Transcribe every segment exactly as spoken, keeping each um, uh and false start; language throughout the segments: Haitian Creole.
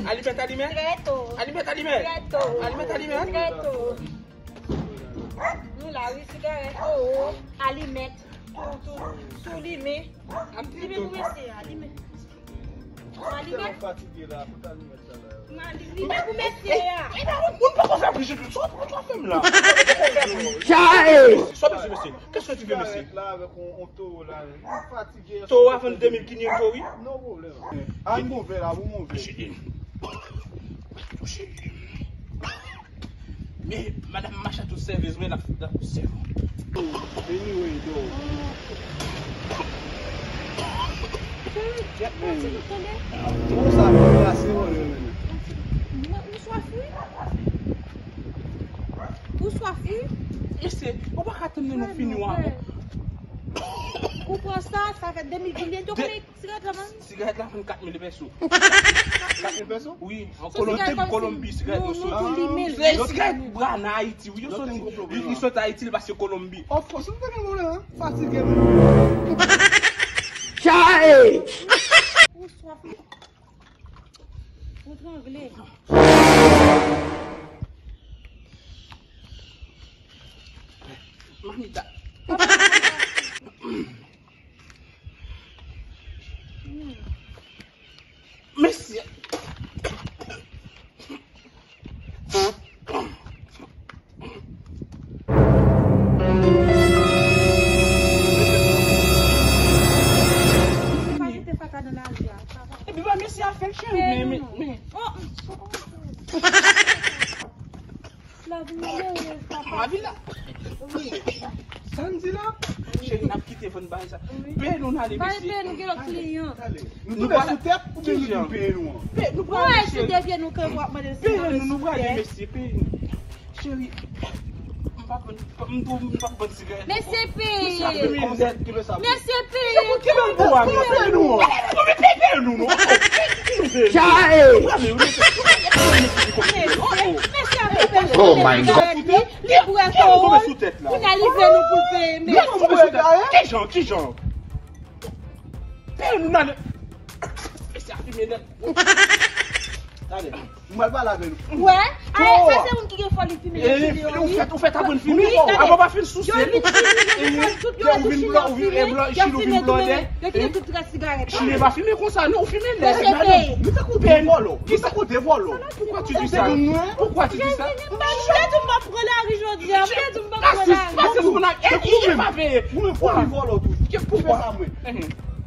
Alimèt, alimèt. Trè to. Alimèt, alimèt. Trè to. Alimèt, alimèt. Trè to. Nou la, wi, sigarèt, o, o, alimèt. Tou, tou, tou limen. Limen pou mesye a, limen. Alimèt. Fatige la, fout alimèt sa la. Limen pou mesye a. Moun poko fè bouche tout sa, poko fè m la. Chae! Sa mesye, mesye. Qu'est-ce que tu veux, mesye? La avec on, on taureau la. Fatige. Toro a vann de mil kinyentos, wi. Non problème. An bon vè la, bon, bon vè. Men madanm mache tout sèvis, men l ap, l ap sèvi. Anyway, though. Bon, sa, bon, la, se bon, men. Ou swaf, wi. Ou swaf, wi. Mesye, ou pa ka tann nou fini, wi. Ou pran sa, sa fè de mil kinyentos, yo konnen. Sigarèt la, man. Sigarèt la vann kat mil pèso. Kat mil pèso? Wi, an Kolonbi, Kolonbi, sigarèt nou sot. Se sigarèt Brana Ayiti, wi, yo sot, li, li sot Ayiti, li pase Kolonbi. Of course, nou te gen pwoblèm, hein? Fatige, men. Chae! Ou swaf, ou trangle. Manita. Mesye. Epi ba mesye a fè l cheri, men, men, men. Lavi malere, papa. Lavi la. Sa n di la? Cheri, n ap kite fò n bay sa. Peye nou n ale, mesye. Peye nou, gen lòt kliyan. Nou tou sou tèt, oubyen nou vin peye nou an? Nou prale, cheri. Peye nou, nou prale, mesye, peye nou. Cheri, m pa konn, m tou, m pa konn sigarèt. Mesye, peye. Mesye, peye. Peye nou. Peye nou, non. Chae! Oh my God. Li bwè toro. Kounye a li vle nou pou l peye, mesye. Kijan, kijan? Peye nou nan. Mesye a fimen nèt. Tande, mwen pale avè nou. Wè, a, sa se moun ki gen fòl li fimen nan videyo, wi. Ou fèt, ou fèt aprann fimen. Wi, tande. Avan pa fin souse. Yo vin fimen, yo vin fòl tout, yo vin fimen, yo fimen, yo kite tout très sigarèt. Chili pa fimen konsa, non, ou fimen nèt. Mesye, peye. Nou tankou de vòlò. Nou tankou de vòlò. Pourquoi tu dis ça? Pourquoi tu dis ça? M pa vle di m p ap pran lari jodi a, m vle di m p ap pran lari. Rasis, rasis, moun ak ènmi, e pa veye. Ou menm, ou vin vòlò tou. Ki pou fè sa, mwen?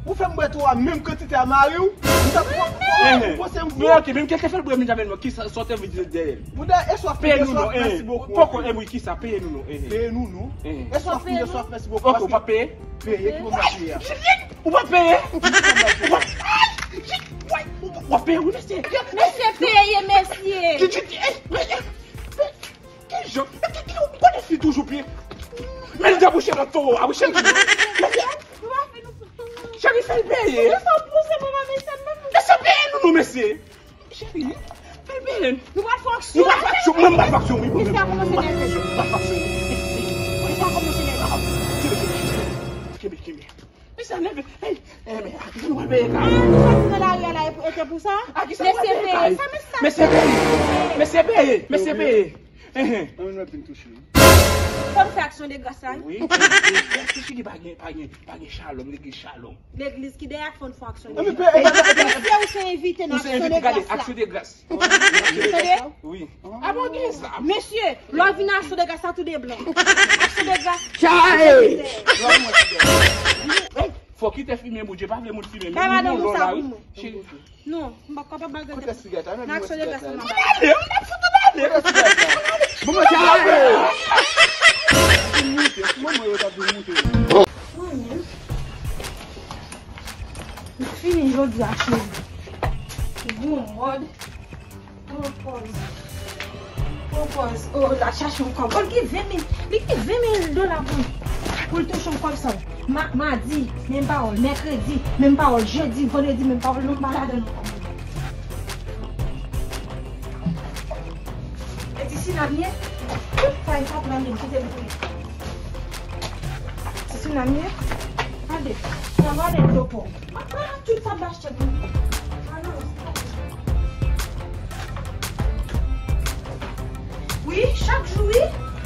Ou fè m bwè twa menm kantite a mari w. Ou ta pran, ou panse m fou? Men ok, menm kèlke fè l bwè menm jan menm, ki sa, sa w te anvi di dèyè l? Bon, dèyè, e swaf, peye nou non, mèsi bokou. Poko, e wi, ki sa, peye nou non. Peye nou non. E swaf, e swaf, mèsi bokou. Ok, ou pa peye? Peye, ki moman peye a? Ou pa peye? Ou pa, ay, w ap peye wi, mesye. Mesye, peye, mesye. Ki jan? Ki, ki, ou konnen fi toujou pye? Men l debouche nan towo a, wi, cheri. Mesye, cheri, fè l peye. Mesye, peye nou non, mesye. Cheri, fè l peye. Nou pral fè aksyon. Nou pral fè aksyon. Mwen, m pral fè aksyon, wi. Mwen, m pral fè aksyon. M pral fè aksyon. Kenbe, kenbe, kenbe. Mesye, leve. Ey, ey, men, a kisa nou pral peye kay? Ah, nou soti nan lari a la, e te pou sa? A kisa nou pral peye kay? Mesye peye. Mesye peye. Mesye peye. Mesye peye. Enhen. Ann wè vin touche. Fò n fè aksyon de gras la, wi. Wi, wi, wi. Èske chili pa gen, pa gen, pa gen Shalom, legliz Shalom? Legliz ki dèyè fò n fè aksyon de gras. Mesye, ou se envite nan aksyon de gras la. Aksyon de gras. Tande? Wi. A bon, gen sa. Mesye, lè w vin nan aksyon de gras la, tou de blan. Aksyon de gras. Chae! Fò kite fimen, Bondye pa vle moun fimen. Bay madanm ou sa pou mwen. Non, m pa kapab ba l gade. Kote sigarèt la? Nan aksyon de gras la, m ap ba l. Kote sigarèt la? Bon, mwen, chae! Vin moute, si manman yo ta vin moute. Mwen menm. M fini jodi a, cheri. Gon wòd. Pran pòz. Pran pòz. Oh, l al chache yon kòb. Oh, li gen ven mil. Li gen ven mil dola pou, pou l touche yon kòb sa. Ma-, madi, menm pawòl. Mèkredi, menm pawòl. Jedi, vandredi, menm pawòl. Nou pa ladan non. E ti sinamye, tout sa e sa pran li, kite l pou li. Ti sinamye, gade, sa va de do pou. Apa tout sa m achte pou li. Ah non, se pa li.